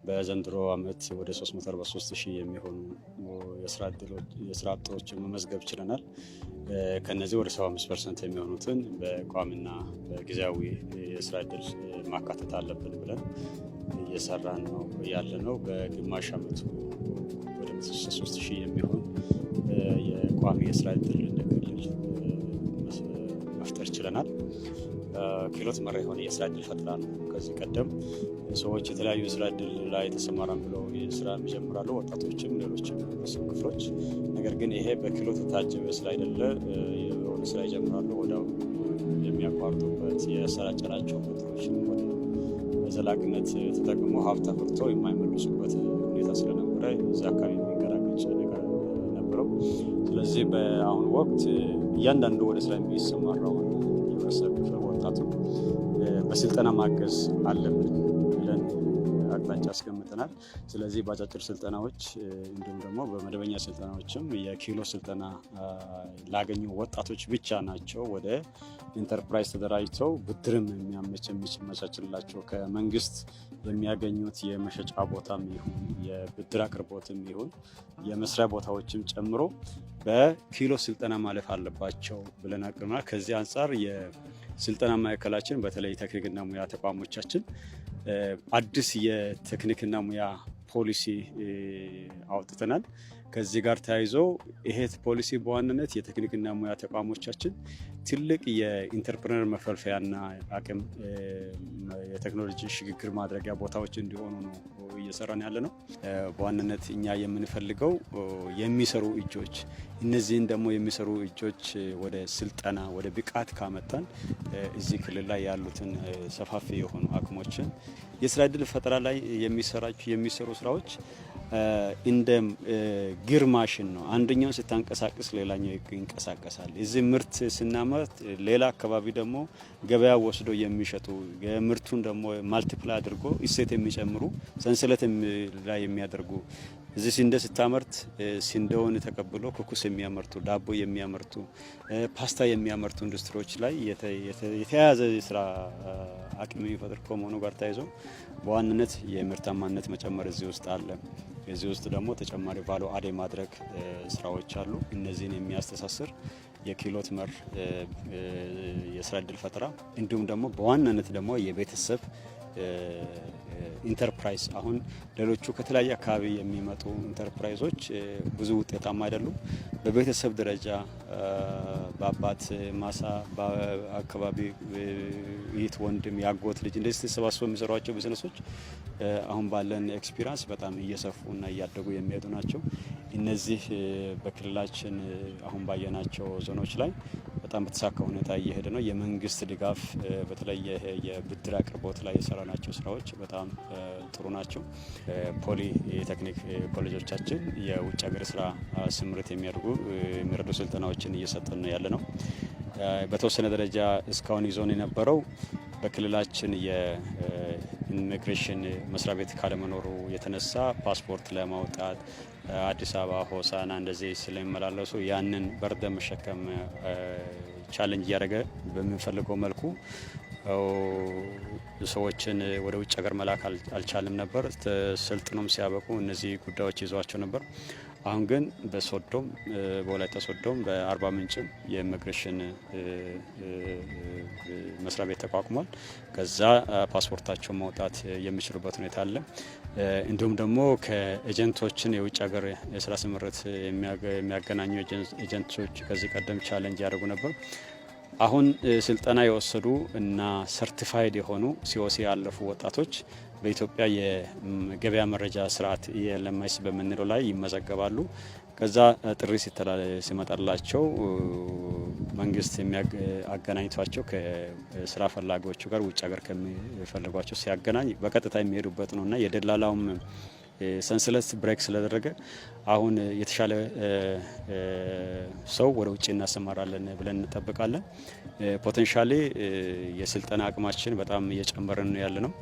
በዘንድሮ ዓመት ወደ 343 ሺህ የሚሆኑ የስራ አጦችን መመዝገብ ችለናል። ከነዚህ ወደ 75% የሚሆኑትን በቋሚና በጊዜያዊ የስራ እድል ማካተት አለብን ብለን እየሰራን ነው ያለነው። በግማሽ ዓመቱ ወደ 163 ሺህ የሚሆን የቋሚ የስራ እድል እንደ ክልል መፍጠር ችለናል። ክህሎት መር የሆነ የስራ እድል ፈጠራ ነው። ከዚህ ቀደም ሰዎች የተለያዩ የስራ እድል ላይ ተሰማራን ብለው ስራ ይጀምራሉ፣ ወጣቶችም ሌሎችም የህብረተሰብ ክፍሎች። ነገር ግን ይሄ በክህሎት የታጀበ ስላይደለ የሆነ ስራ ይጀምራሉ፣ ወዲያው የሚያቋርጡበት፣ ያሰራጨናቸው ብድሮችን ወደ በዘላቂነት ተጠቅሞ ሀብት አፍርቶ የማይመልሱበት ሁኔታ ስለነበረ እዛ አካባቢ የሚንገራገጭ ነገር ነበረው። ስለዚህ በአሁኑ ወቅት እያንዳንዱ ወደ ስራ የሚሰማራውን የህብረተሰብ ክፍል ወጣቱ በስልጠና ማገዝ አለብን ብለን አቅጣጫ አስቀምጠናል። ስለዚህ በአጫጭር ስልጠናዎች እንዲሁም ደግሞ በመደበኛ ስልጠናዎችም የክህሎት ስልጠና ላገኙ ወጣቶች ብቻ ናቸው ወደ ኢንተርፕራይዝ ተደራጅተው ብድርም የሚመቻችላቸው። ከመንግስት የሚያገኙት የመሸጫ ቦታም ይሁን የብድር አቅርቦትም ይሁን የመስሪያ ቦታዎችም ጨምሮ በክህሎት ስልጠና ማለፍ አለባቸው ብለን አቅርበናል። ከዚህ አንጻር የስልጠና ማዕከላችን በተለይ ቴክኒክና ሙያ ተቋሞቻችን አዲስ የቴክኒክና ሙያ ፖሊሲ አውጥተናል። ከዚህ ጋር ተያይዞ ይሄ ፖሊሲ በዋናነት የቴክኒክና ሙያ ተቋሞቻችን ትልቅ የ entrepreneur መፈልፈያና አቅም የቴክኖሎጂ ሽግግር ማድረጊያ ቦታዎች እንዲሆኑ ነው እየሰራን ያለ ነው። በዋናነት እኛ የምንፈልገው የሚሰሩ እጆች፣ እነዚህን ደግሞ የሚሰሩ እጆች ወደ ስልጠና ወደ ብቃት ካመጣን እዚህ ክልል ላይ ያሉትን ሰፋፊ የሆኑ አቅሞችን የስራ እድል ፈጠራ ላይ የሚሰሩ ስራዎች እንደ gear machine ነው። አንደኛውን ስታንቀሳቅስ ሌላኛው ይንቀሳቀሳል። እዚህ ምርት ስናመርት ሌላ አካባቢ ደግሞ ገበያ ወስዶ የሚሸጡ፣ ምርቱን ደግሞ multiply አድርጎ እሴት የሚጨምሩ፣ ሰንሰለት ላይ የሚያደርጉ፣ እዚህ ስንዴ ስታመርት ስንዴውን ተቀብሎ ኩኩስ የሚያመርቱ፣ ዳቦ የሚያመርቱ፣ ፓስታ የሚያመርቱ ኢንዱስትሪዎች ላይ የተያያዘ የስራ አቅም የሚፈጥር ከመሆኑ ጋር ተያይዞ በዋናነት የምርታማነት መጨመር እዚህ ውስጥ አለ። እዚህ ውስጥ ደግሞ ተጨማሪ value add የማድረግ ስራዎች አሉ። እነዚህን የሚያስተሳስር የክህሎት መር የስራ እድል ፈጠራ እንዲሁም ደግሞ በዋናነት ደግሞ የቤተሰብ ኢንተርፕራይዝ፣ አሁን ሌሎቹ ከተለያየ አካባቢ የሚመጡ ኢንተርፕራይዞች ብዙ ውጤታማ አይደሉም። በቤተሰብ ደረጃ በአባት ማሳ፣ በአካባቢ እህት፣ ወንድም፣ ያጎት ልጅ እንደዚህ ተሰባስበው የሚሰሯቸው ቢዝነሶች አሁን ባለን experience በጣም እየሰፉ እና እያደጉ የሚሄዱ ናቸው። እነዚህ በክልላችን አሁን ባየናቸው ዞኖች ላይ በጣም በተሳካ ሁኔታ እየሄደ ነው። የመንግስት ድጋፍ በተለይ የብድር አቅርቦት ላይ የሰራናቸው ስራዎች በጣም ጥሩ ናቸው። ፖሊ ቴክኒክ ኮሌጆቻችን የውጭ ሀገር ስራ ስምሪት የሚያደርጉ የሚረዱ ስልጠናዎችን እየሰጠን ነው ያለ ነው። በተወሰነ ደረጃ እስካሁን ይዞን የነበረው በክልላችን የኢሚግሬሽን መስሪያ ቤት ካለመኖሩ የተነሳ ፓስፖርት ለማውጣት አዲስ አበባ፣ ሆሳና እንደዚህ ስለሚመላለሱ ያንን burden መሸከም challenge እያደረገ በምንፈልገው መልኩ ሰዎችን ወደ ውጭ ሀገር መላክ አልቻልም ነበር። ሰልጥኖም ሲያበቁ እነዚህ ጉዳዮች ይዘዋቸው ነበር። አሁን ግን በሶዶም፣ በወላይታ ሶዶም፣ በአርባ ምንጭም የኢሚግሬሽን መስሪያ ቤት ተቋቁሟል። ከዛ ፓስፖርታቸውን ማውጣት የሚችሉበት ሁኔታ አለ። እንዲሁም ደግሞ ከ agent ኦችን የውጭ ሀገር የስራ ስምሪት የሚያገናኙ agent ኦች ከዚህ ቀደም challenge ያደርጉ ነበር። አሁን ስልጠና የወሰዱ እና certified የሆኑ COC ያለፉ ወጣቶች በኢትዮጵያ የገበያ መረጃ ስርዓት ELMS በምንለው ላይ ይመዘገባሉ። ከዛ ጥሪ ሲመጣላቸው መንግስት አገናኝቷቸው ከስራ ፈላጊዎቹ ጋር ውጭ ሀገር ከሚፈልጓቸው ሲያገናኝ በቀጥታ የሚሄዱበት ነው እና የደላላውም ሰንሰለት break ስለተደረገ አሁን የተሻለ ሰው ወደ ውጭ እናሰማራለን ብለን እንጠብቃለን። Potentially የስልጠና አቅማችን በጣም እየጨመርን ነው ያለ ነው።